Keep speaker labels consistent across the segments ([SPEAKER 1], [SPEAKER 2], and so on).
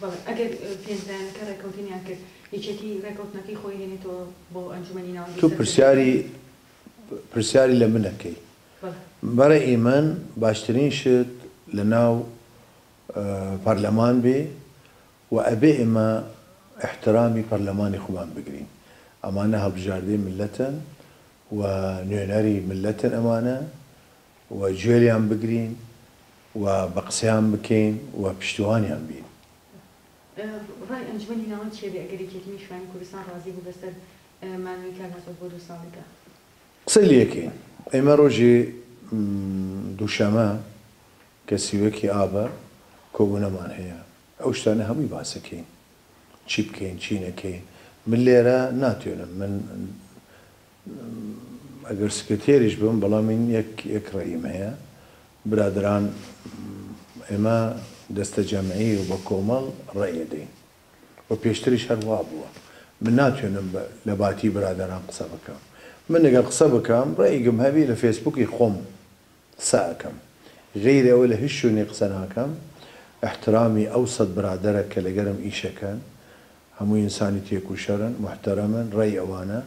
[SPEAKER 1] بەڵێ ئەگەر پێنج لایەنەکە ڕێکەوتنیان کرد، یەکێتی ڕێکەوتنەکەی خۆی هێنێتەوە بۆ ئەنجومەنی ناوەندی
[SPEAKER 2] تۆ
[SPEAKER 1] سەرکردایەتی؟
[SPEAKER 2] پرسیاری پرسیاری لە من ئەکەی.
[SPEAKER 1] بەڵێ.
[SPEAKER 2] بەرەئی من باشترین شت لە ناو پەرلەمان بێ و ئەبێ ئێمە ئیحترامی پەرلەمانی خۆمان بگرین. ئەمانە هەڵبژاردەی میللەتن و نوێنەری میللەتن ئەمانە و گوێ لێیان بگرین و بە قسەیان بکەین و پشتیوانیان بین.
[SPEAKER 1] ڕای ئەنجومەنی ناوەند چیە بێ ئەگەر یەکێتی نیشتمانی کوردستان ڕازی بوو بەسەر مانەوەی کاک مەسعود بۆ دوو ساڵی کە؟
[SPEAKER 2] قسەی لێکەین. ئێمە ڕۆژی دووشەمە کە 31 ی ئابە کۆبوونەمان هەیە. ئەو شتانە هەمووی باسەکەین. چی بکەین چی نەکەین. من لێرە ناتوێنم. من ئەگەر سکرتێریش بم بەڵام من یەک یەک ڕەئیم هەیە برادەران ئێمە دەستەجەمعی و بە کۆمەڵ ڕەئی ئەدەین و پێشتریش هەر وا بووە من ناتوێنم لە باتی برادەران قسە بکەم من ئەگەر قسە بکەم ڕەئیگم هەبی لە فێسبووکی خۆم قسە ئەکەم غەیری ئەوە لە هیچ شوێنێ قسە ناکەم ئیحترامی ئەو سەد برادەرە کە لەگەرم ئیشەکەن هەموو ئینسانی تێکوشەرن موحتەرەمن ڕەئی ئەوانە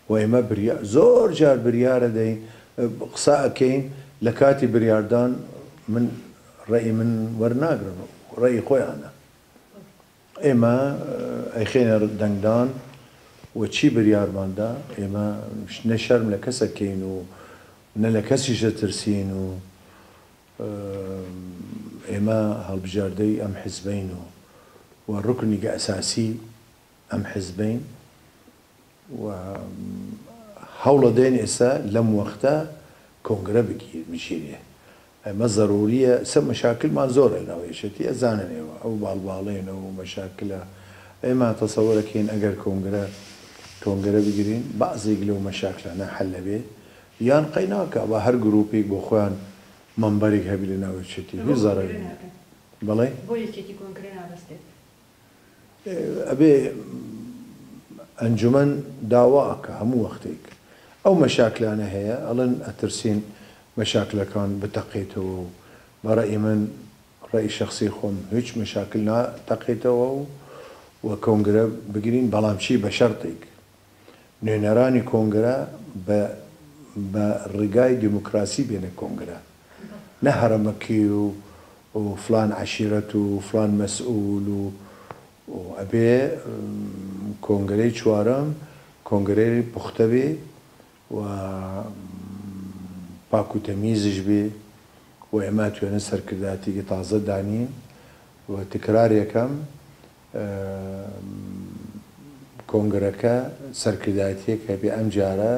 [SPEAKER 2] و ئێمە بریا زۆر جار بریارە دەین قسە ئەکەین لە کاتی بریاردان من ڕەئی من وەرناگرن ڕەئی خۆیانە ئێمە ئەیخەینە دەنگدان و چی بریارمان دا ئێمە نە شەرم لە کەس ئەکەین و نە لە کەسیش ئەترسین و ئێمە هەڵبژاردەی ئەم حزبەین و و ڕوکنیگە ئەساسی ئەم حزبەین و هەوڵەدەین ئێستا لەم وەختە کۆنگرە بگیرێ. ئەمە زەروریە ئێستا مەشاکلمان زۆرە لەناو یەکێتی ئەزانن ئێوە ئەو باڵ باڵێنە و مەشاکلە ئێمە تەسەوەرەکەین ئەگەر کۆنگرە کۆنگرە بگرین بەعزێک لەو مەشاکلانە حەل ئەبێ یان قەی ناکا با هەر گروپێک بۆ خۆیان مەنبەرێک هەبی لە ناو یەکێتی
[SPEAKER 1] بۆ
[SPEAKER 2] هیچ
[SPEAKER 1] کۆنگرە
[SPEAKER 2] زەرەری نیە
[SPEAKER 1] ناکەن؟
[SPEAKER 2] بەڵێ؟
[SPEAKER 1] بۆ یەکێتی کۆنگرە نابەستێت؟
[SPEAKER 2] ئەبێ ئەنجومەن داوا ئەکا هەموو وەختێک ئەو مەشاکلانە هەیە ئەڵێن ئەترسین مەشاکلەکان بتەقێتەوە و بە ڕەئی من ڕەئی شەخسی خۆم هیچ مەشاکل ناتەقێتەوە و و کۆنگرە بگرین بەڵام چی بە شەرتێک نوێنەرانی کۆنگرە بە بە ڕیگای دیموکراسی بێنە کۆنگرە نە هەرەمەکی و و فلان عەشیرەت و فلان مەسئول و و ئەبێ کۆنگرەی چوارەم کۆنگرەی پوختە بێ و پاک و تەمیزیش بێ و ئێمە ئەتوێنن سەرکردایەتیکی تازە دانین و تکرار یەکەم کۆنگرەکە سەرکردایەتیەک هەبێ ئەمجارە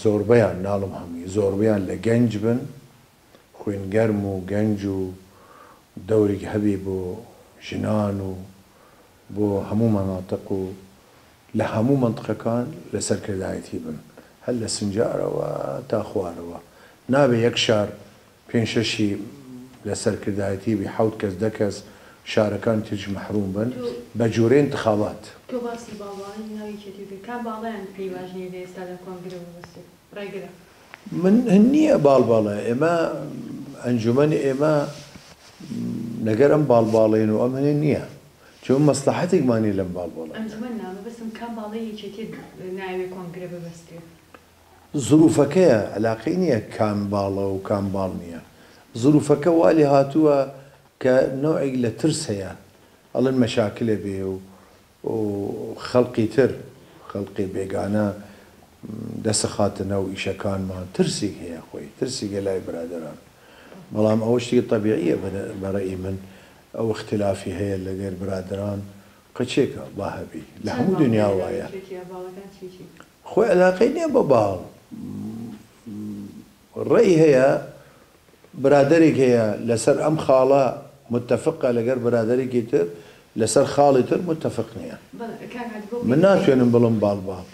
[SPEAKER 2] زۆربەیان ناڵم هەمووی زۆربەیان لە گەنج بن خوێن گەرم و گەنج و دەورێک هەبێ بۆ ژنان و بۆ هەموو مەناتق و لە هەموو مەنتقەکان لە سەرکردایەتی بن هەر لە سنجارەوە تا خوارەوە نابێ یەک شار پێنج شەشی لە سەرکردایەتی بی حەوت کەس دە کەس شارەکانی تریش مەحروم بن
[SPEAKER 1] تۆ
[SPEAKER 2] بە جورێ انتخابات.
[SPEAKER 1] تۆ باسی باڵباڵی ناو یەکێتی کرد کام باڵیان پێی باش نیە لە ئێستادا کۆنگرە ببەستێت؟ ڕێگرە.
[SPEAKER 2] من هن نیە باڵ باڵە ئێمە ئەنجومەنی ئێمە لەگەر ئەم باڵ باڵێن و ئەم هەنێ نیە چون مەسڵەحەتێکمان نیە لەم باڵ باڵانە.
[SPEAKER 1] ئەنجومەن نا مەبەستم کام باڵەی یەکێتیە نایەوێ کۆنگرە ببەسترێ؟
[SPEAKER 2] زروفەکەیە عەلاقەی نیە کام باڵە و کام باڵ نیە زروفەکە وا لێ هاتووە کە نەوعێک لە ترس هەیە ئەڵێن مەشاکلە بێ و خەڵقی تر خەڵقی بێگانە دەسخاتە ناو ئیشەکانمان ترسێک هەیە خۆی ترسێکە لای برادەران بەڵام ئەوە شتێکی تەبیعیە بە ڕەئی من ئەو ئیختلافی هەیە لەگەر برادەران قەچێکە با هەبی لە
[SPEAKER 1] چەند
[SPEAKER 2] هەموو
[SPEAKER 1] باڵ
[SPEAKER 2] دنیا
[SPEAKER 1] هەیە لەناو
[SPEAKER 2] وایە.
[SPEAKER 1] یەکێتیە باڵەکان چی چین؟
[SPEAKER 2] خۆی عەلاقەی نیە بە باڵ ڕەئی هەیە برادەرێک هەیە لەسەر ئەم خاڵە متفقە لەگەر برادەرێکی تر لەسەر خاڵی تر متفق نیە.
[SPEAKER 1] بەڵێ کاک عەلی بەو
[SPEAKER 2] من
[SPEAKER 1] پێیەی کە
[SPEAKER 2] ناتوێنم بڵێم باڵ باڵ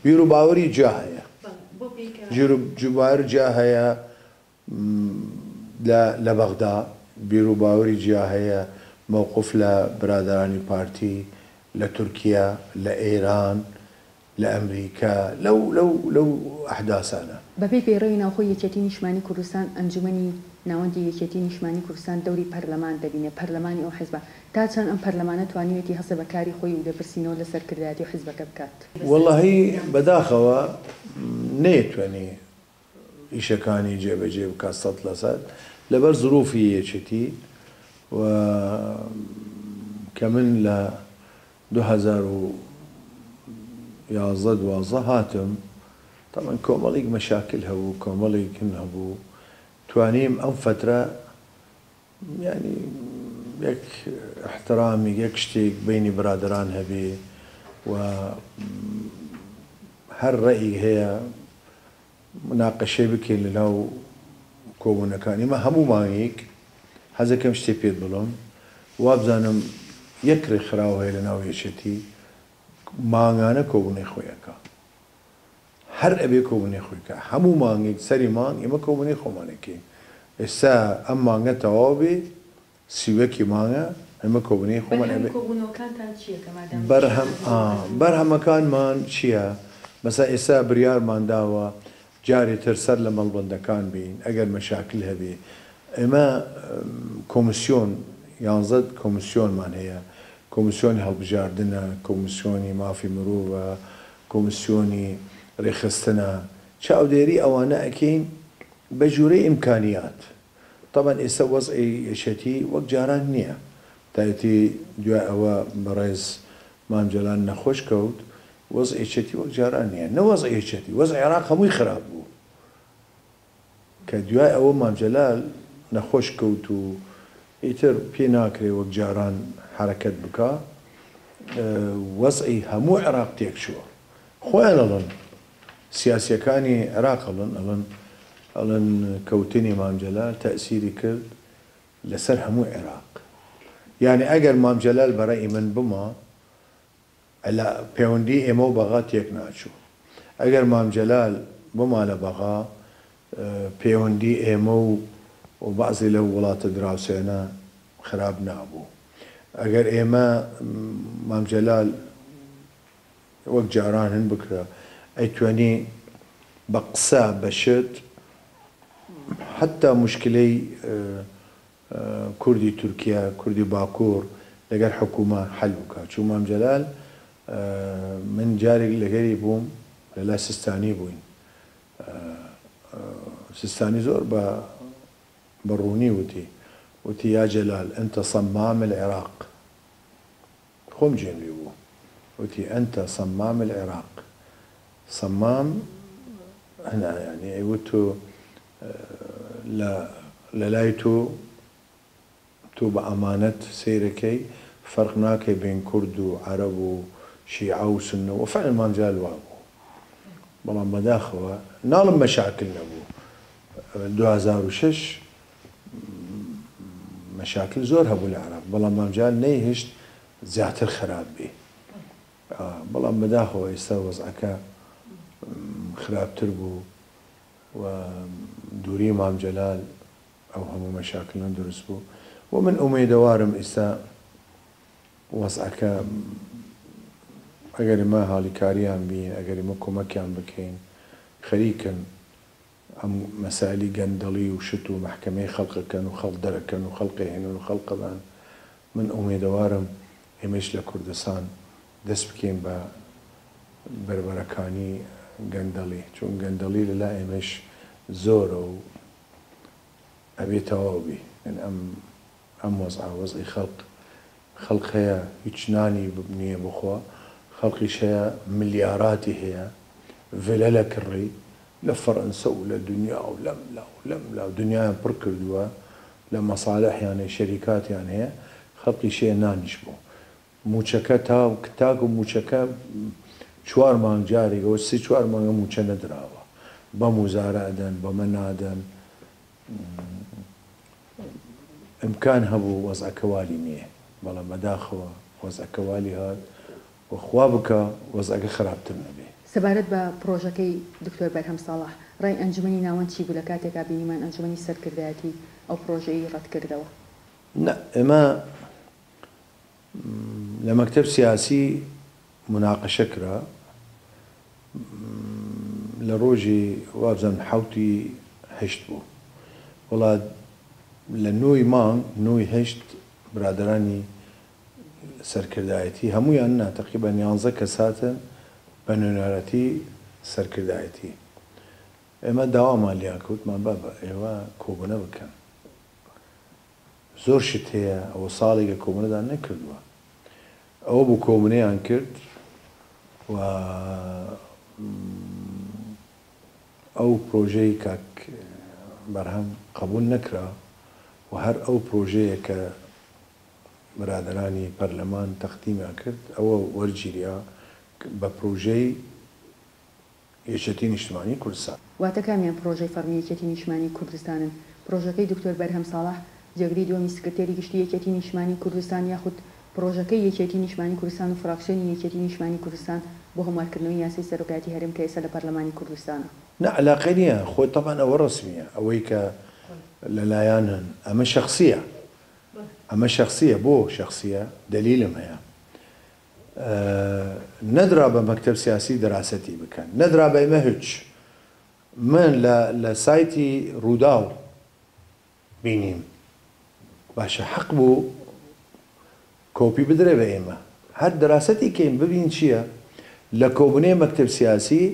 [SPEAKER 2] بیر و باوەری جیا هەیە.
[SPEAKER 1] بەڵێ بەو پێیەی کە.
[SPEAKER 2] بیر و باوەری جیا هەیە لە لە بەغدا بیر و باوەری جیا هەیە مەوقف لە برادەرانی پارتی لە تورکیا لە ئێران. لە ئەمریکا لەو لەو لەو ئەحداسانە.
[SPEAKER 1] بەپێی پەیڕەوی ناوخۆی یەکێتی نیشتمانی کوردستان، ئەنجومەنی ناوەندی یەکێتی نیشتمانی کوردستان دەوری پەرلەمان دەبینێ، پەرلەمانی ئەو حزبە تا چەند ئەم پەرلەمانە توانیوێتی هەستە بە کاری خۆی و لێپرسینەوە لە سەرکردایەتی و حزبەکە بکات؟
[SPEAKER 2] وەڵاهی بەداخەوە نەیتوانی ئیشەکانی جێبەجێ بکات 100% لەبەر زروفی یەکێتی و کە من لە 2011 12 هاتم تەبعەن کۆمەڵێک مەشاکل هەبوو، کۆمەڵێک هن هەبوو، توانیم ئەم فەترە یانی یەک ئیحترامیک یەک شتێک بەینی برادەران هەبێ و هەر ڕەئیک هەیە مناقەشەی بکەین لەناو کۆبوونەکان. ئێمە هەموو مانگێک حەزەکەم شتێ پێت بڵێم، وابزانم یەک ڕێکخراو هەیە لەناو یەکێتی مانگانە کۆبوونەی خۆی ئەکا، هەر ئەبێ کۆبوونەی خۆی کا، هەموو مانگێک سەری مانگ ئێمە کۆبوونەی خۆمان ئەکەین. ئێستا ئەم مانگە تەواو بێ 31 ی مانگە ئێمە کۆبوونەی خۆمان
[SPEAKER 1] بەرهەمی
[SPEAKER 2] ئەبێ.
[SPEAKER 1] کۆبوونەوەکانتان چییە کە مادام
[SPEAKER 2] بەرهەم
[SPEAKER 1] ئیشەکان هەموو
[SPEAKER 2] بەرهەمەکانمان چییە؟ مەسەلەن ئێستا بریارمان داوە جارێ تر سەر لە مەڵبەندەکان بین ئەگەر مەشاکل هەبێ. ئێمە کۆمسیۆن یانزە کۆمسیۆنمان هەیە، کۆمسیۆنی هەڵبژاردنە، کۆمسیۆنی مافی مرۆڤە، کۆمسیۆنی رێکخستنە، چاودێری ئەوانە ئەکەین بە جورەی ئیمکانیات. تەبعەن ئێستا وەزعی یەکێتی وەک جاران نییە، تایبەتی دوای ئەوە بەڕێز مام جەلال نەخۆش کەوت، وەزعی یەکێتی وەک جاران نییە، نە وەزعی یەکێتی، وەزعی عێراق هەمووی خراپ بوو. کە دوای ئەوە مام جەلال نەخۆش کەوت و ئیتر پێی ناکرێ وەک جاران حەرەکەت بکا، وەزعی هەموو عێراق تێکچووە. خۆیان ئەڵێن، سیاسیەکانی عێراق ئەڵێن، ئەڵێن ئەڵێن کەوتنی مام جەلال تەئسیری کرد لەسەر هەموو عێراق. یانی ئەگەر مام جەلال بە رەئی من بما، لە پەیوەندی ئێمە و بەغا تێک ناچوو. ئەگەر مام جەلال بما لە بەغا، پەیوەندی ئێمە و بەعزی لەو وڵاتە دراوسێنە خراپ نابوو. ئەگەر ئێمە مام جەلال وەک جاران هن بکرا، ئەیتوانی بە قسە بە شت حەتا موشکلەی کوردی تورکیا، کوردی باکوور لەگەر حکوومە حەل بکا. چون مام جەلال من جارێک لەگەری بووم، لەلای سیستانی بووین. سیستانی زۆر بە بە ڕوونی وتی، وتی یا جەلال انت صمام العراق. خۆم جێم لێ بوو. وتی انت صمام العراق. صمام هنا یانی ئەیوت تۆ لە لەلای تۆ تۆ بە ئەمانەت سەیرەکەی فەرق ناکەی بین کورد و عەرەب و شیعە و سوننە و فعلا مام جەلال وابوو. بەڵام بەداخەوە ناڵم مەشاکل نەبوو. 2006 مەشاکل زۆر هەبوو لە عێراق، بەڵام مام جەلال نەیهێشت زیاتر خراپ بێ. بەڵام بەداخەوە ئێستا وەزعەکە خراپتر بوو و دووری مام جەلال ئەو هەموو مەشاکلە دروست بوو و من ئومێدەوارم ئێستا وەزعەکە ئەگەر ئێمە هالیکاریان بین، ئەگەر ئێمە کۆمەکیان بکەین، خەریکن ئەم مەسائلی گەندەڵی و شت و مەحکەمەی خەڵقەکەن و خەڵق دەرەکەن و خەڵقێ هێنن و خەڵقەبان. من ئومێدەوارم ئێمەش لە کوردستان دەست بکەین بە بەربەرەکانی گەندەڵی، چون گەندەڵی لەلا ئێمەش زۆرە و ئەبێ تەواو بی. یعنی ئەم ئەم وەزعە وەزعی خەڵق، خەڵق هەیە هیچ نانی نییە بخوا، خەڵقیش هەیە ملیاراتی هەیە، ڤلەلە کڕی لە فەرەنسە و لە دنیا و لەم لا و لەم لا و دنیایان پڕ کردووە لە مەسالحیان هەیە، شەریکاتیان هەیە، خەڵقیش هەیە نانیش بۆ مووچەکە تا تاکو مووچەکە 4 مانگ جارێک ئەوە 3-4 مانگە مووچە نەدراوە، بەم وزارە ئەدەن بەمە نادەن. ئیمکان هەبوو وەزعەکە والی نییە، بەڵام بەداخەوە وەزعەکە والی هات و خوا بکە وەزعەکە خراپتر نەبێ.
[SPEAKER 1] سەبارەت بە پرۆژەکەی دکتۆر بەرهەم ساڵح، ڕای ئەنجومەنی ناوەند چی بوو لە کاتێکا بینیمان ئەنجومەنی سەرکردایەتی ئەو پرۆژەی ڕەت کردەوە؟
[SPEAKER 2] نا، ئێمە لە مەکتەب سیاسی مناقەشە کرا. لە ڕۆژی وابزانم حەوتی هەشت بوو وەڵا لە نۆی مانگ نۆی هەشت برادەرانی سەرکردایەتی هەموویان نا تەقریبەن یانزە کەس هاتن بە نوێنەرەتی سەرکردایەتی ئێمە داوامان لێیان کرد وتمان بابە ئێوە کۆبوونە بکەن زۆر شت هەیە ئەوە ساڵێکە کۆبوونەتان نەکردووە ئەوە بوو کۆبوونەیان کرد و ئەو پرۆژەی کاک بەرهەم قبول نەکرا و هەر ئەو پرۆژەیە کە برادەرانی پەرلەمان تەقدیمیان کرد ئەوە وەرگیریا بە پرۆژەی یەکێتی نیشتمانی کوردستان.
[SPEAKER 1] واتە کامیان پڕۆژەی فەڕمی یەکێتی نیشتمانی کوردستانن؟ پڕۆژەکەی دکتۆر بەرهەم ساڵح، جێگری دووەمی سکرتێری گشتی یەکێتی نیشتمانی کوردستان یاخود پڕۆژەکەی یەکێتی نیشتمانی کوردستان و فراکسیۆنی یەکێتی نیشتمانی کوردستان بۆ هەموارکردنەوەی یاسای سەرۆکایەتی هەرێم کە ئێستا لە پەرلەمانی کوردستانە؟
[SPEAKER 2] نا عەلاقەی نیە خۆی تەبعەن ئەوە ڕەسمیە ئەوەی کە لە لایان هەن ئەمە شەخسیە ئەمە شەخسیە بۆ شەخسیە دەلیلم هەیە نەدرا بە مەکتەب سیاسی دەراسەتی بکەن نەدرا بە ئێمە هچ من لە لە سایتی ڕووداو بینیم باشە حەق بوو کۆپی بدرێ بە ئێمە هەر دەراسەتی کەین ببین چییە لە کۆبنەی مەکتەب سیاسی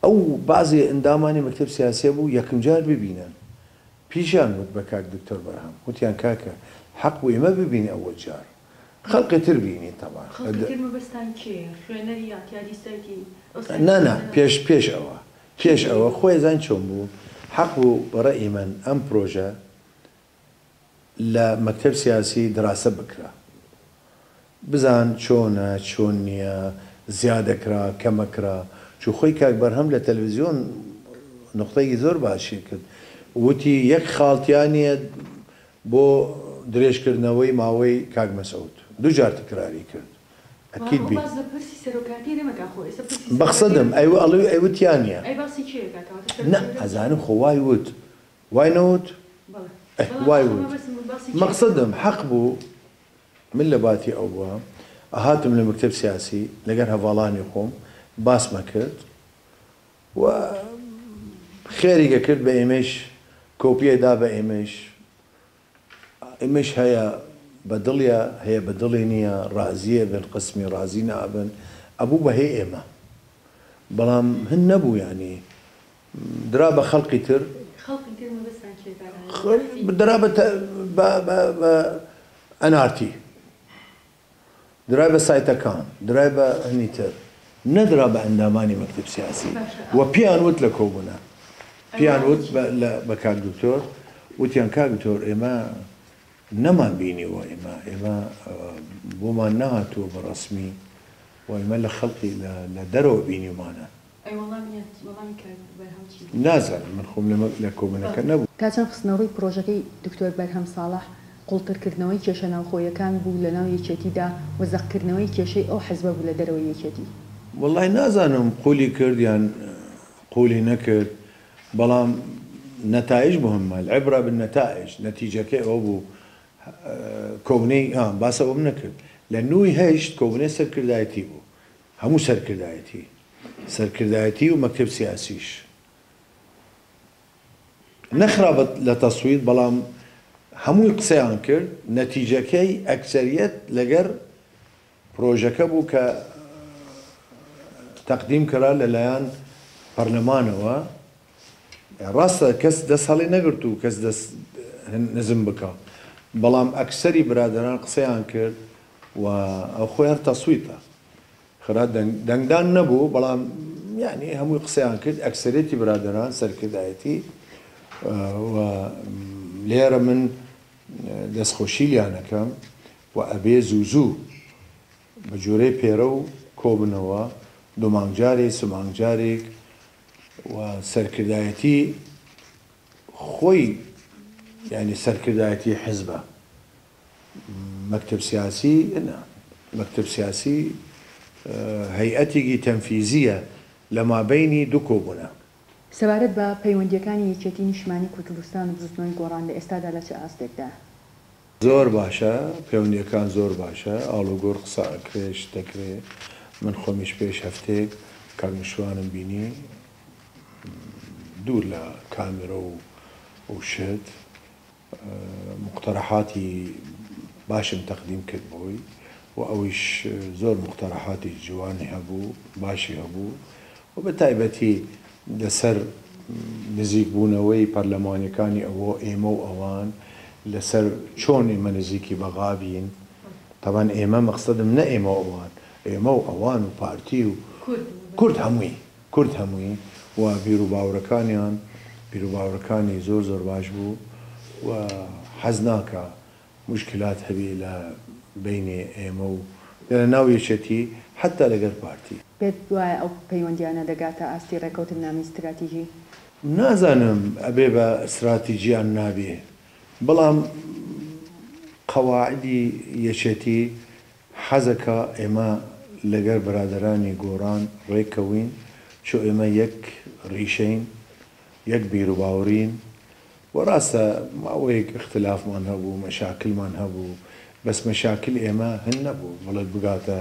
[SPEAKER 2] ئەو بەعزێ ئەندامانی مەکتەب سیاسیە بوو یەکم جار ببینن پیشیان وت بە کاک دکتۆر بەرهەم وتیان کاکە حەق بوو ئێمە ببینی ئەوەل جار خەڵقێ تر بینی تەبعەن.
[SPEAKER 1] خەڵقی تر مەبەستان کێیە؟ خوێنەری ئیعتیادی سایتی ئەو سایتە
[SPEAKER 2] نا نا
[SPEAKER 1] نە؟
[SPEAKER 2] پێش پێش ئەوە
[SPEAKER 1] کێ
[SPEAKER 2] پێش
[SPEAKER 1] بینی؟
[SPEAKER 2] ئەوە خۆی ئەزانی چۆن بوو حەق بوو بە ڕەئی من ئەم پرۆژە لە مەکتەب سیاسی دراسە بکرا بزان چۆنە چۆن نیە زیادەکرا کەمەکرا چو خۆی کاک بەرهەم لە تەلەفزیۆن نوقتەیەکی زۆر باشی کرد وتی یەک خاڵ تیا نیە بۆ درێژکردنەوەی ماوەی کاک مەسعود دووجار تکراری کرد
[SPEAKER 1] بەڵام
[SPEAKER 2] ئەکید
[SPEAKER 1] ئەو
[SPEAKER 2] بی
[SPEAKER 1] باس لە پرسی سەرۆکایەتی هەرێم ئەکا خۆ ئێستا پرسی سەرۆکایەتی
[SPEAKER 2] بەقسەدم
[SPEAKER 1] هەرێم
[SPEAKER 2] ئەی ئەڵێ ئەی وت تیا نیە
[SPEAKER 1] ئەی باسی کێ ئەکا کەواتە سەرۆکی
[SPEAKER 2] نا
[SPEAKER 1] هەرێم چیە؟
[SPEAKER 2] ئەزانم خۆ وای وت وای نەوت
[SPEAKER 1] بەڵێ
[SPEAKER 2] ئه
[SPEAKER 1] بەڵام
[SPEAKER 2] وای
[SPEAKER 1] ئاخر
[SPEAKER 2] وت
[SPEAKER 1] مەبەستم باسی کێ ئەکا؟
[SPEAKER 2] مەقسەدم حەق بوو من لە باتی ئەو بوام ئەهاتم لە مەکتەب سیاسی لەگەر هەڤاڵانی خۆم باسمە کرد و خێریگە کرد بە ئێمەیش کۆپیە دا بە ئێمەیش ئێمەیش هەیە بە دڵیە هەیە بە دڵی نییە ڕازیە بن قسمی ڕازی نابن ئەبوو بە هەی ئێمە بەڵام هن نەبوو یانی درا بە خەڵقی تر.
[SPEAKER 1] خەڵقی تر مەبەستتان کێیە کاک ئارام؟ بەعسی؟
[SPEAKER 2] درا بە بە بە بە ئەنارتی درای بە سایتەکان درای بە هنی تر نەدرا بە ئەندامانی مەکتەب سیاسی
[SPEAKER 1] باشە
[SPEAKER 2] و پیان وت لە کۆبوونە
[SPEAKER 1] ئەی
[SPEAKER 2] پیان
[SPEAKER 1] وەڵامی
[SPEAKER 2] وت
[SPEAKER 1] چی؟
[SPEAKER 2] بە لە بە کاک دکتۆر وتیان کاک دکتۆر ئێمە نەمان بینیوە ئێمە ئێمە بۆمان نەهاتووە بە ڕەسمی و ئێمە لە خەڵقی لە لە دەرەوە بینیومانە.
[SPEAKER 1] ئەی وەڵامیان وەڵامی کاک بەرهەم چی بوو؟
[SPEAKER 2] نازانم من خۆم لە لە کۆبوونەکە نەبووم.
[SPEAKER 1] تا چەند خستنەڕووی پڕۆژەکەی دکتۆر بەرهەم ساڵح قوڵترکردنەوەی کێشە ناوخۆیەکان بوو لەناو یەکێتیدا و زەقکردنەوەی کێشەی ئەو حزبە بوو لە دەرەوەی یەکێتی؟
[SPEAKER 2] وەڵای نازانم قولی کرد یان قولی نەکرد بەڵام نەتایج مهمە العبرە بالنتائج نەتیجەکەی ئەوە بوو کۆبنەی ها باس ئەوەم نەکرد لە نوی هەشت کۆبنەی سەرکردایەتی بوو هەموو سەرکردایەتی سەرکردایەتی و مەکتەب سیاسیش نەخرا لە تەسویت بەڵام هەمووی قسەیان کرد نەتیجەکەی ئەکسەریەت لەگەر پرۆژەکە بوو کە تەقدیم کرا لەلایەن پەرلەمانەوە ڕاستە کەس دەست هەڵی نەگرت و کەس دەست نزم بکا بەڵام ئەکسەری برادەران قسەیان کرد و ئەو خۆی هەر تەسویتە خرا دەنگدان نەبوو بەڵام یعنی هەمووی قسەیان کرد ئەکسەرێتی برادەران سەرکردایەتی و لێرە من دەستخۆشی لیانەکەم و ئەبێ زوو زوو بە جۆرەی پێرەو کۆبنەوە دومانگ جارێ سمانگ جارێک و سەرکردایەتی خۆی یانی سەرکردایەتی حزبە مەکتەب سیاسی نا مەکتەب سیاسی هەیئەتێکی تەنفیزیە لە مابەینی دو کۆبونە.
[SPEAKER 1] سەبارەت بە پەیوەندییەکانی یەکێتی نیشتمانی کوردستان و بزوتنەوەی گۆڕان لە ئێستادا لە چ ئاستێکدایە؟
[SPEAKER 2] زۆر باشە پەیوەندیەکان زۆر باشە ئاڵوگۆر قسە ئەکرێ شت دەکرێ من خۆمیش پێش هەفتەیەک کاک نەوشیروانم بینی دوور لە کامێرە و و شت موقتەرەحاتی باشم تەقدیم کرد بۆی و ئەویش زۆر موقتەرەحاتی جوانی هەبوو باشی هەبوو و بە تایبەتی لەسەر نزیک بوونەوەی پەرلەمانیەکانی ئەوە ئێمە و ئەوان لەسەر چۆن ئێمە نزیکی بەغا بین تەبعەن ئێمە مەقسەدم نە ئێمە و ئەوان ئێمە و ئەوان و پارتی و کورد هەمووی کورد هەمووی و بیروباورەکانیان بیروباورەکانی زۆر زۆر باش بوو و حەز ناکا موشکلات هەبی لە بەینی ئێمە و لە ناو یەکێتی حەتا لەگەر پارتی.
[SPEAKER 1] پێت وایە ئەو پەیوەندیانە دەگاتە ئاستی ڕێکەوتننامەی ستراتیژی؟
[SPEAKER 2] نازانم ئەبێ بە ستراتیجی یان نابێ بەڵام قەواعدی یەکێتی حەزەکا ئێمە لەگەر برادەرانی گۆران ڕێککەوین چۆ ئێمە یەک ڕیشەین یەک بیروباورین و ڕاستە ماوەیەک ئیختلافمان هەبوو مەشاکلمان هەبوو بەس مەشاکل ئێمە هن نەبوو بڵێت بگاتە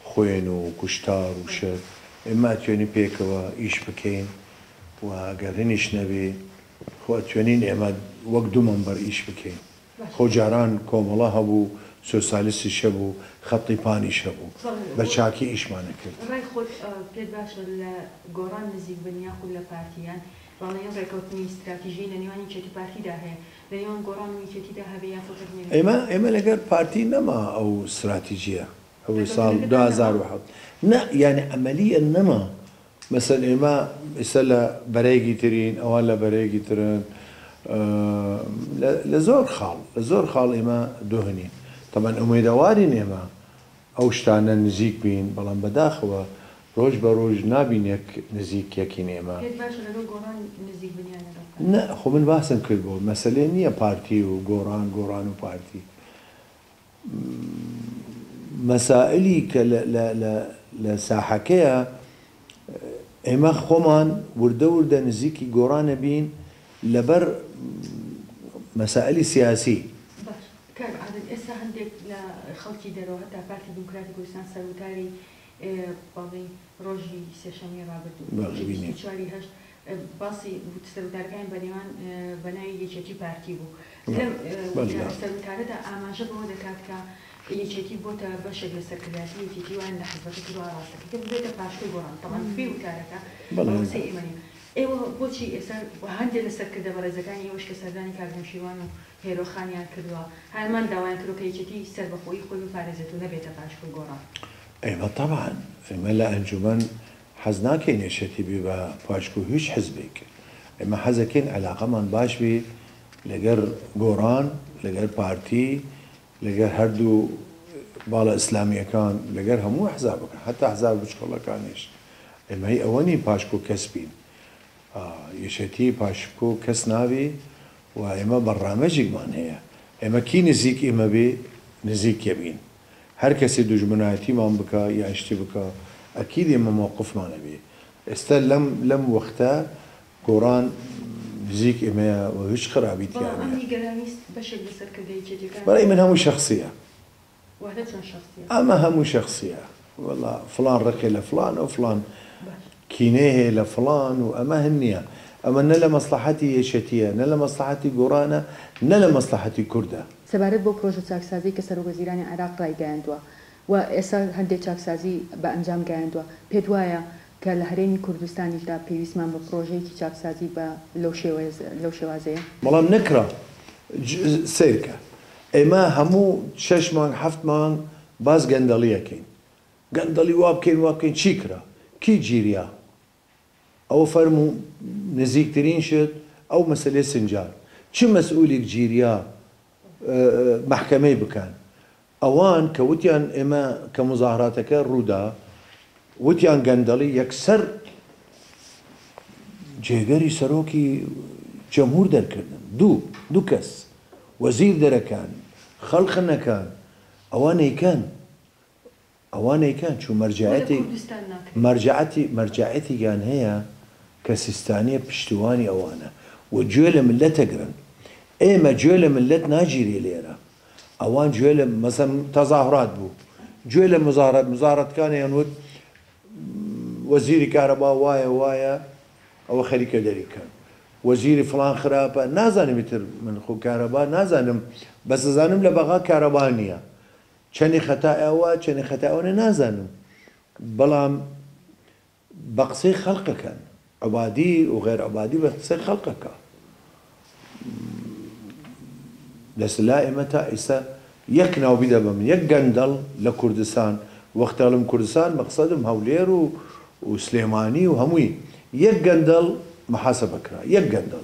[SPEAKER 2] خوێن و کوشتار و شت ئێمە ئەتوێنین پێکەوە ئیش بکەین و گەر هنیش نەبێ خۆ ئەتوێنین ئێمە وەک دوو مەنبەر ئیش بکەین. خۆ جاران کۆمەڵە هەبوو، سۆسالیستیش هەبوو، خەتی پانیش هەبوو. بە چاکی ئیشمان ئەکرد.
[SPEAKER 1] ڕای خۆت پێت باشە لە گۆڕان نزیک بن یاخود لە پارتی یان باڵێن ڕێکەوتنی ستراتیژی لە نێوان یەکێتی و پارتیدا هەیە لە نێوان گۆڕان و یەکێتیدا هەبێ یاخود هەر نیە؟
[SPEAKER 2] ئێمە ئێمە لەگەر پارتی نەما ئەو ستراتیجیە ئەو ساڵ
[SPEAKER 1] ڕێکەوتنەکەتان نەما؟
[SPEAKER 2] 2007 نا یانی عەمەلیەن نەما مەسەن ئێمە ئیستا لە بەرەیەکی ترین ئەوان لە بەرەیەکی ترن لە زۆر خاڵ لە زۆر خاڵ ئێمە دۆهنین تەبعەن ئومێدەوارین ئێمە ئەو شتانە نزیک بین بەڵام بەداخەوە ڕۆژ بە ڕۆژ نابین یەک نزیک یەکین ئێمە.
[SPEAKER 1] پێت باشە لەگەڵ گۆڕان نزیک بن یان لەگەڵ پارتی؟
[SPEAKER 2] نە خۆ من باسم کرد بۆ مەسەلەی نیە پارتی و گۆڕان گۆڕان و پارتی مەسائلی کە لە ساحەکەیە ئێمە خۆمان وردە وردە نزیکی گۆڕان ئەبین لەبەر مەسائلی سیاسی.
[SPEAKER 1] باش کاک عادل ئێستا هەندێک لە خەڵکی دەرەوە هەتا پارتی دیموکراتی کوردستان سەروتاری با بڵێین ڕۆژی سێشەممەی ڕابردوو ڕۆژی 24 ی هەشت باسی سەروتارەکانی بە نێوان بە ناوی یەکێتی و پارتی بوو. لەم سەروتارەدا ئاماژە بەوە دەکات کە یەکێتی بۆتە بەشێک لە سەرکردایەتی یەکێتی وایان لە حزبەکە کردوە ڕاستەکەی کە ببێتە پاشکۆی گۆڕان تەبعەن بێ وتارەکە بەو قسەی ئێمە نیە. ئێوە بۆچی ئێستا هەندێ لە سەرکردە بەڕێزەکانی ئێوەش کە سەردانی کاک نەوشیروان و هێرۆ خانیان کردوە هەمان داوایان کردوە کە یەکێتی سەربەخۆیی خۆی بپارێزێت و نەبێتە پاشکۆی گۆڕان؟
[SPEAKER 2] ئێمە تەبعەن ئێمە لە ئەنجومەن حەز ناکەین یەکێتی بی بە پاشکۆ هیچ حزبێک، ئێمە حەزەکەین عەلاقەمان باش بی لەگەر گۆڕان، لەگەر پارتی، لەگەر هەردوو باڵە ئیسلامیەکان، لەگەر هەموو ئەحزابەکان حەتا ئەحزابە بچکۆڵەکانیش، ئێمە هی ئەوە نین پاشکۆ کەس بین، یەکێتی پاشکۆ کەس نابی و ئێمە بەڕنامەجێکمان هەیە، ئێمە کی نزیک ئێمە بی نزیک یەبین. هەر کەسێ دوژمنایەتیمان بکا یان شتێ بکا ئەکید ئێمە مەوقفمان ئەبێ ئێستا لەم لەم وەختە گۆڕان نزیک ئێمەیە و هیچ خرابی تیا
[SPEAKER 1] بەڵام ئەم
[SPEAKER 2] نیە.
[SPEAKER 1] نیگەرانی بەشێک لە سەرکردە یەکێتیەکان
[SPEAKER 2] بەڕای من هەموو شەخسیە.
[SPEAKER 1] واتە چۆن شەخسیە؟
[SPEAKER 2] ئەمە هەموو شەخسیە وەڵا فڵان ڕقی لە فڵانە و فڵان
[SPEAKER 1] باش.
[SPEAKER 2] کینەی هەیە لە فڵان و ئەمە هن نیە ئەمە نە لە مەسڵەحەتی یەکێتیە نە لە مەسڵەحەتی گۆڕانە نە لە مەسڵەحەتی کوردە.
[SPEAKER 1] سەبارەت بەو پرۆژە چاکسازیەی کە سەرۆکوەزیرانی عێراق رایگەیاندوە و ئێستا هەندێک چاکسازی بە ئەنجام گەیاندوە، پێت وایە کە لە هەرێمی کوردستانیشدا پێویستمان بە پرۆژەیەکی چاکسازی بە لەو شێوەیە لەو شێوازەیە؟
[SPEAKER 2] بەڵام نەکرا. سەیرکە ئێمە هەموو شەش مانگ حەفت مانگ باس گەندەڵی ئەکەین گەندەڵی وا بکەین وا بکەین چی کرا؟ کی گیریا؟ ئەوە فەرموو نزیکترین شت ئەو مەسەلەی سنجار چ مەسئولیک گیریا مەحکەمەی بکەن ئەوان کە وتیان ئێمە کە موزاهراتەکە ڕوودا وتیان گەندەڵی یەکسەر جێگەری سەرۆکی جەمهور دەرکردن دوو دوو کەس وەزیر دەرەکان خەڵق نەکان ئەوە نەیکەن ئەوە نەیکەن چون
[SPEAKER 1] بۆ لە
[SPEAKER 2] مەرجەعەتی
[SPEAKER 1] کوردستان ناکرێت؟
[SPEAKER 2] مەرجەعەتی مەرجەعەتیگان هەیە کە سیستانیە پشتیوانی ئەوانە و گوێ لە مللەت ئەگرن ئێمە گوێ لە مللەت ناگیرێ لێرە ئەوان گوێ لە مەسەن تەزاهورات بوو گوێ لە مزاهرات مزاهراتکانیان وت. وەزیری کارەبا وایە وایە ئەوە خەریکە دەریکەن وەزیری فڵان خراپە نازانم ئیتر من خۆ کارەبا نازانم بەس ئەزانم لە بەغا کارەبا نییە چەنی خەتای ئەوە چەنی خەتای ئەوە نازانم بەڵام بە قسەی خەڵکەکەن عوبادی و غەیر عوبادی بە قسەی خەڵکەکە لەس لا ئێمە تا ئیستا یەک ناو بیدە بە من یەک گەندەڵ لە کوردستان وەختە ئەڵێم کوردستان مەقسەدم هەولێر و و سلێمانی و هەمووی یەک گەندەڵ محاسبە کرا یەک گەندەڵ.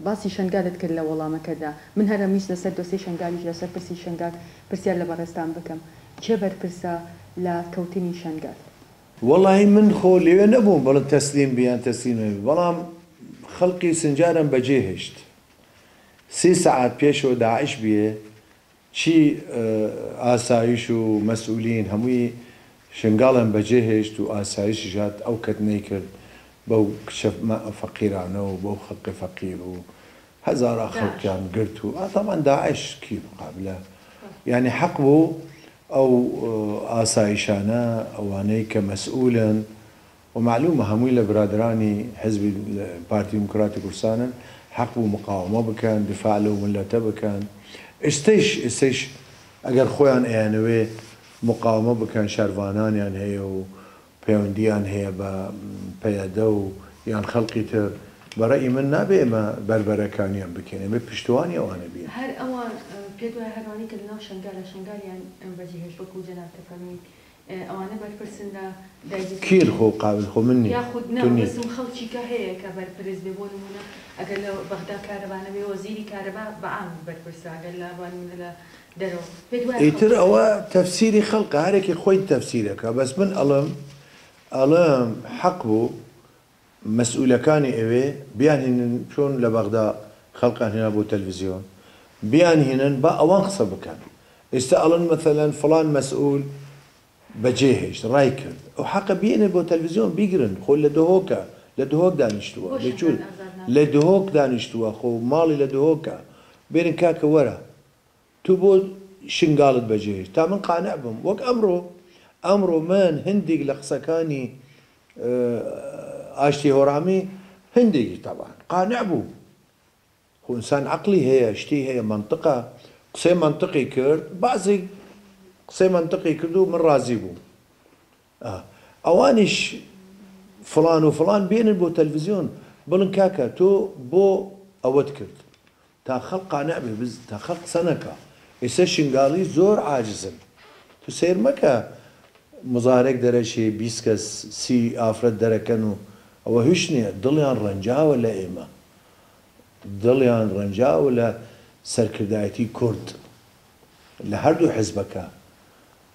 [SPEAKER 1] باسی شەنگالت کرد لە وەڵامەکەتدا من هەر ئەمویست لەسەر دۆسێی شەنگالیش لەسەر پرسی شەنگال پرسیار لە بەڕێزتان بکەم کێ بەرپرسە لە کەوتنی شەنگال؟
[SPEAKER 2] وەڵاهی من خۆ لەوێ نەبووم بڵێم تەسلیم بی یان تەسلیم نەبی بەڵام خەڵقی سنجارم بەجێ هێشت سێ سەعات پێشەوە داعش بیێ چی ئاسایش و مەسئولین هەمووی شنگاڵیان بەجێ هێشت و ئاسایشیش هات ئەو کەت نەیکرد بەو کچە فەقیرانە و بەو خەڵقی فەقیر و هەزارا خەڵکیان گرت و تەبعەن داعش کی قابلە یانی حەق بوو ئەو ئاسایشانە ئەوانەی کە مەسئولن و مەعلومە هەمووی لە برادەرانی حزبی پارتی دیموکراتی کوردستانن حەق بوو مقاومە بکەن دفاع لەو مللەتە بکەن ئێستەیش ئێستەیش ئەگەر خۆیان ئەیانەوێ مقاومە بکەن شەرڤانانیان هەیە و پەیوەندیان هەیە بە پەیەدە و یان خەڵقی تر، بە رەئی من نابێ ئێمە بەربەرەکانیان بکەین، ئەبێ پشتوانی ئەوانە بین.
[SPEAKER 1] هەر ئەوان، پێت وایە هەر ئەوانەی کە لەناو شەنگالە شەنگالیان بەجێهێشت وەکو جەنابت دەفەرموویت ئەوانە بەرپرسن لە داگیرکردنی؟
[SPEAKER 2] کێن خۆ قابل خۆ من نیم
[SPEAKER 1] یاخود نا
[SPEAKER 2] تۆ نیت.
[SPEAKER 1] مەبەستم خەڵکی کە هەیە کە بەرپرس بێ بۆ نموونە ئەگەر لە بەغدا کارەبا نەبێ وەزیری کارەبا بە عام بەرپرسە ئەگەر لە بۆ نموونە لە
[SPEAKER 2] ئیتر ئەوە تەفسیری خەڵکە هەرێکی خۆی تەفسیرەکا بەس من ئەڵێم ئەڵێم حەق بوو مەسئولەکانی ئەوێ بیان هینن چۆن لە بەغدا خەڵکان هێنا بۆ تەلڤزیۆن بیان هینن با ئەوان قسە بکەن ئیستا ئەڵێن مەسەلەن فڵان مەسئول بەجێ هێشت ڕای کرد ئەو حەقە بێنن بۆ تەلڤزیۆن بیگرن خۆ لە دهۆکە لە دهۆک دانیشتووە
[SPEAKER 1] بۆ
[SPEAKER 2] لە چوو
[SPEAKER 1] شەنگال ئازاد
[SPEAKER 2] لە
[SPEAKER 1] ناکرێت؟
[SPEAKER 2] دهۆک دانیشتووە خۆ ماڵی لە دهۆکە بێنن کاکە وەرە تو بۆ شنگالت بەجێهێشت تا من قانع بم وەک ئەمڕۆ ئەمڕۆ من هندێک لە قسەکانی ئاشتی هۆرامی هندێکی تەبعەن قانع بووم خۆ ئینسان عەقڵی هەیە شتی هەیە مەنتقە قسەی مەنتقی کرد بەعزێک قسەی مەنتقی کرد و من ڕازی بووم ئەوانیش فڵان و فڵان بێنن بۆ تەلڤزیۆن بڵن کاکە تۆ بۆ ئەوەت کرد تا خەڵک قانع بێ بز تا خەڵک قسە نەکا ئێستا شنگالی زۆر عاجزن تو سەیر مەکە مزاهرەک دەرەچێ 20 کەس 30 ئافرەت دەرەکەن و ئەوە هیچ نییە دڵیان ڕەنجاوە لە ئێمە دڵیان ڕەنجاوە لە سەرکردایەتی کورد لە هەردوو حزبەکە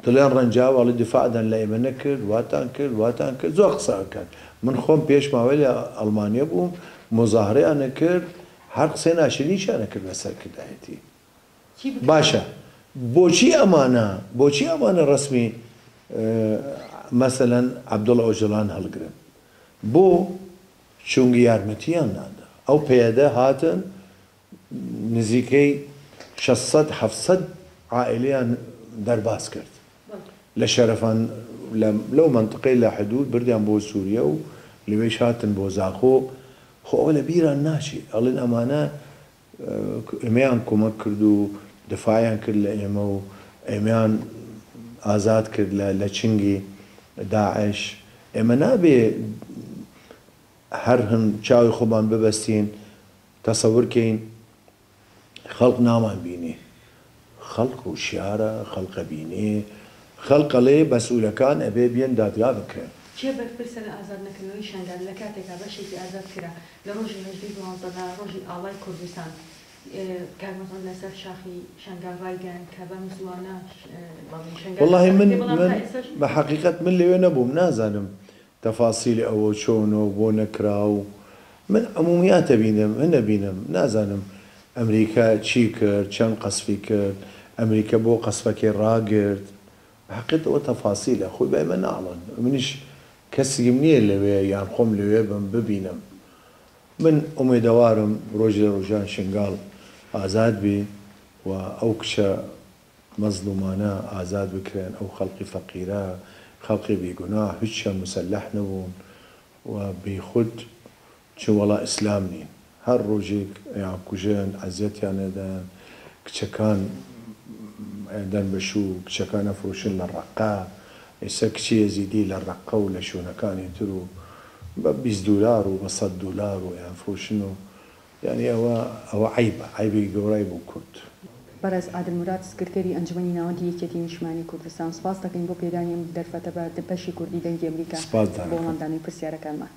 [SPEAKER 2] دڵیان ڕەنجاوە ئەڵێ دیفاعتان لە ئێمە نەکرد واتان کرد واتان کرد زۆر قسە ئەکەن من خۆم پێش ماوەی لە ئەڵمانیە بووم موزاهرەیان ئەکرد هەر قسەی ناشرینیشیان ئەکرد بە سەرکردایەتی
[SPEAKER 1] چی بکرێت؟
[SPEAKER 2] باشە بۆچی ئەمانە بۆچی ئەمانە ڕەسمی مەسەلەن عەبدوڵا ئۆجەلان هەڵگرن بۆ چونگی یارمەتیان نادا ئەو پەیەدە هاتن نزیکەی 600 700 عائیلەیان دەرباز کرد لە شەرەفان لەو مەنتقەی لە حدود بردیان بۆ سوریە و لەوێش هاتن بۆ زاخۆ خۆ ئەوە لە بیران ناچێ ئەڵێن ئەمانە ئێمەیان کۆمەک کرد و دفاعیان کرد لە ئێمە و ئێمەیان ئازاد کرد لە چنگی داعش ئێمە نابێ هەر هەن چاوی خۆمان ببەستین تەسەور کەین خەڵک نامان بینێ خەڵک هوشیارە خەڵک ئەبینێ خەڵک ئەڵێ مەسئولەکان ئەبێ بێن دادگا بکرێن.
[SPEAKER 1] کێ بەرپرسە لە ئازاد نەکردنەوەی شەنگال لە کاتێکا بەشێکی ئازاد کرا لە ڕۆژی هەژدەی دوانزە لە ڕۆژی ئاڵای کوردستان کاک مەسعود لەسەر شاخی شەنگال ڕایگەیاند کە بەم زووانە بەڵێ شەنگال
[SPEAKER 2] وەڵاهی
[SPEAKER 1] ئازاد
[SPEAKER 2] من
[SPEAKER 1] ئەکرێ بەڵام
[SPEAKER 2] من
[SPEAKER 1] تا ئێستاش
[SPEAKER 2] بە حەقیقەت من لەوێ نەبووم نازانم تەفاسیلی ئەوە چۆنە و بۆ نەکرا و من عمومیات ئەبینم هن ئەبینم نازانم ئەمریکا چی کرد چەند قەسفی کرد ئەمریکا بۆ قەسفەکەی ڕاگرت بە حەقیقەت ئەوە تەفاسیلە خۆی بە ئێمە ناڵێن منیش کەسیم نییە لەوێ یان خۆم لەوێ بم ببینم من ئومێدەوارم ڕۆژی لە ڕۆژان شنگاڵ ئازاد بی و ئەو کچە مەزڵومانە ئازاد بکرێن ئەو خەڵقی فەقیرە خەڵقی بی گوناه هیچیان موسەلەح نەبوون. و بیخود چ وەڵا ئیسلام نین هەر ڕۆژێک ئەیان کوژن ئەزیەتیان ئەدەن کچەکان ئەدەن بە شوو کچەکان ئەفرۆشن لە ڕەقە ئیسە کچی ئێزیدی لە ڕەقە و لە شوێنەکانی تر و بە 20 دولار و بە 100 دولار و ئەیان فرۆشن و یانی ئەوە ئەوە عەیبە عەیبێکی گەورای بۆ کورد.
[SPEAKER 1] بەڕێز عادل موراد سکرتێری ئەنجومەنی ناوەندی یەکیەتی نیشتمانی کوردستان سوپاست دەکەین بۆ پێدانی ئەم دەرفەتە بە بەشی کوردی دەنگی ئەمریکا
[SPEAKER 2] سپاستان
[SPEAKER 1] بۆ
[SPEAKER 2] ئەکەم.
[SPEAKER 1] وەڵامدانەوەی پرسیارەکانمان.